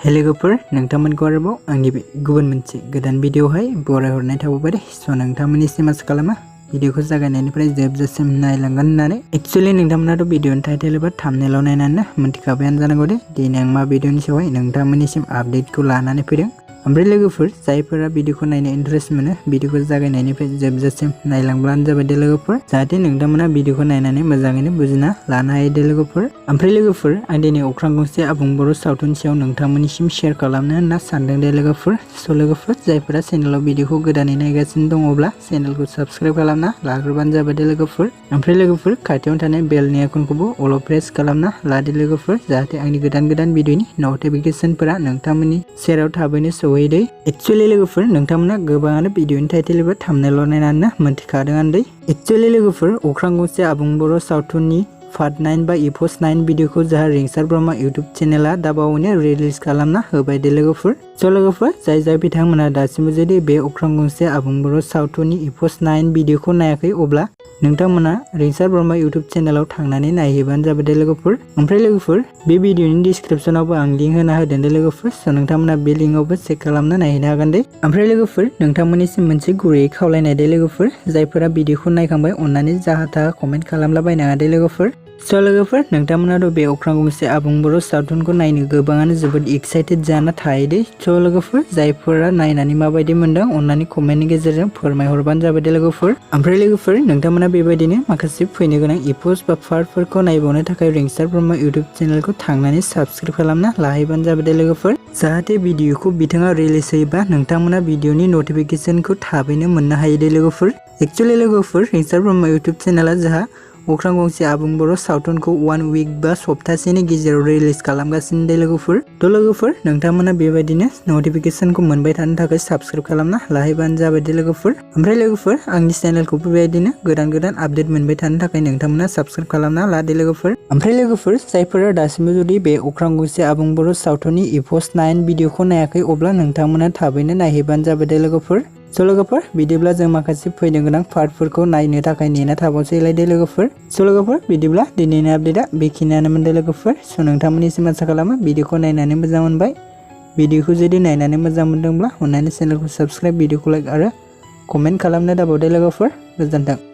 हे लोगोफोर नोंथांमोनखौ आरोबाव आंनि बे गुबुन मोनसे गोदान भिडिअहाय बरायहरनाय थाबाय स' नोंथांमोननिसिम आसा खालामो भिडिअखौ जागायनायनिफ्राय जोबजासिम नायलांगोन होननानै एक्चुअली नोंथांमोनाथ' भिडिअनि टाइटेल एबा थाम्बनेलाव नायनानै मोनथिखाबायानो जानांगौ दे दिनै आं मा भिडिअनि सायावहाय नोंथांमोननिसिम आपडेटखौ लानानै फैदों। ओमफ्राय लोगोफोर जायफोरा भिडिअखौ नायनो इन्टारेस्ट मोनो भिडिअखौ जागायनायनिफ्राय जोबजासिम नायलांब्लानो जाबाय दे लोगोफोर, जाहाथे नोंथांमोना भिडिअखौ नायनानै मोजाङैनो बुजिना लानो हायो दे लोगोफोर। ओमफ्राय लोगोफोर आं दिनै अख्रां गंसे आबुं बर' सावथुननि सायाव नोंथांमोननिसिम शेयार खालामनो होनना सानदों दे लोगोफोर। स' लोगोफोर जायफोरा चेनेलाव भिडिअखौ गोदानै नायगासिनो दङब्ला चेनेलखौ साबस्क्राइब खालामना लाग्रोबानो जाबाय दे लोगोफोर। ओमफ्राय लोगोफोर खाथियावनो थानाय बेलनि आइकनखौबो अल प्रेस खालामना लादो लोगोफोर, जाहाथे आंनि गोदान भिडिअनि नटिफिकेशनफोरा नोंथांमोननि सेराव थाबैनो सौहैयो। एक्चुअली लोगोफोर नोंथांमोना गोबाङानो भिडिअनि टाइटेल एबा थाम्बनेलाव नायनानै मोनथिखादों आन्दै। एक्चुअली लोगोफोर अख्रां गंसे आबुं बर' सावथुननि पार्ट 9 बा एपोस्ट 9 भिडिअखौ जोंहा रिंसार ब्रह्मा इउटुब चेनेला दाबावैनो रिलिज खालामना होबाय दे लोगोफोर। स' लोगोफोर जाय बिथांमोना दासिमबो जुदि बे अख्रां गंसे आबुं बर' सावथुननि एपोस्ट 9 भिडिअखौ नायाखै अब्ला नोंथांमोना रिंसार ब्रह्मा इउटुब चेनेलाव थांनानै नायहैबानो जाबाय दे लोगोफोर। ओमफ्राय लोगोफोर बे भिडिअनि डिसक्रिपसनावबो आं लिंक होना होदों दे लोगोफोर, स' नोंथांमोना बे लिंकआवबो चेक खालामना नायहैनो हागोन दे। ओमफ्राय लोगोफोर नोंथांमोननिसिम मोनसे गुरैयै खावलायनाय दे लोगोफोर, जायफोरा भिडिअखौ नायखांबाय अन्नानै जाहा थाहा कमेन्ट खालामलाबायनो हादे लोगोफोर। स' लोगोफोर नोंथांमोनाथ' बे अख्रां गंसे आबुं बर' सावथुनखौ नायनो गोबाङानो जोबोद एक्साइटेड जाना थायो दे। स' लोगोफोर जायफोरा नायनानै माबायदि मोनदों अन्नानै कमेन्टनि गेजेरजों फोरमायहरबानो जाबाय दे लोगोफोर। ओमफ्राय लोगोफोर नोंथांमोना बेबायदिनो माखासे फैनो गोनां एपोस्ट बा पार्टफोरखौ नायबावनो थाखाय रिंसार ब्रह्मा इउटुब चेनेलखौ थांनानै साबस्क्राइब खालामना लाहैबानो जाबाय दे लोगोफोर, जाहाथे भिडिअखौ बिथाङा रिलिज होयोबा नोंथांमोना भिडिअनि नटिफिकेशनखौ थाबैनो मोननो हायो दे लोगोफोर। एक्चुअली लोगोफोर रिंसार ब्रह्मा इउटुब चेनेला जोंहा अख्रां गंसे आबुं बर' सावथुनखौ 1 वीक बा सप्तासेनि गेजेराव रिलिज खालामगासिनो दे लोगोफोर। थ' लोगोफोर नोंथांमोना बेबायदिनो नटिफिकेशनखौ मोनबाय थानो थाखाय साबस्क्राइब खालामना लाहैबानो जाबाय दे लोगोफोर। ओमफ्राय लोगोफोर आंनि चेनेलखौ बेबायदिनो गोदान आपडेट मोनबाय थानो थाखाय नोंथांमोना साबस्क्राइब खालामना लादे लोगोफोर। ओमफ्राय लोगोफोर जायफोरा दासिमबो जुदि बे अख्रां गंसे आबुं बर' सावथुननि एपोस्ट 9 भिडिअखौ नायाखै अब्ला नोंथांमोना थाबैनो नायहैबानो जाबाय दे लोगोफोर। स' लोगोफोर बिदिब्ला जों माखासे फैनो गोनां पार्टफोरखौ नायनो थाखाय नेना थाबावसैलाय दे लोगोफोर। स' लोगोफोर बिदिब्ला दिनैनि आपडेटआ बेखिनियानोमोन दे लोगोफोर। स' नोंथांमोननिसिम आसा खालामो भिडिअखौ नायनानै मोजां मोनबाय। भिडिअखौ जुदि नायनानै मोजां मोनदोंब्ला अन्नानै चेनेलखौ साबस्क्राइब, भिडिअखौ लाइक आरो कमेन्ट खालामनो दाबाव दे लोगोफोर। गोजोन्थों।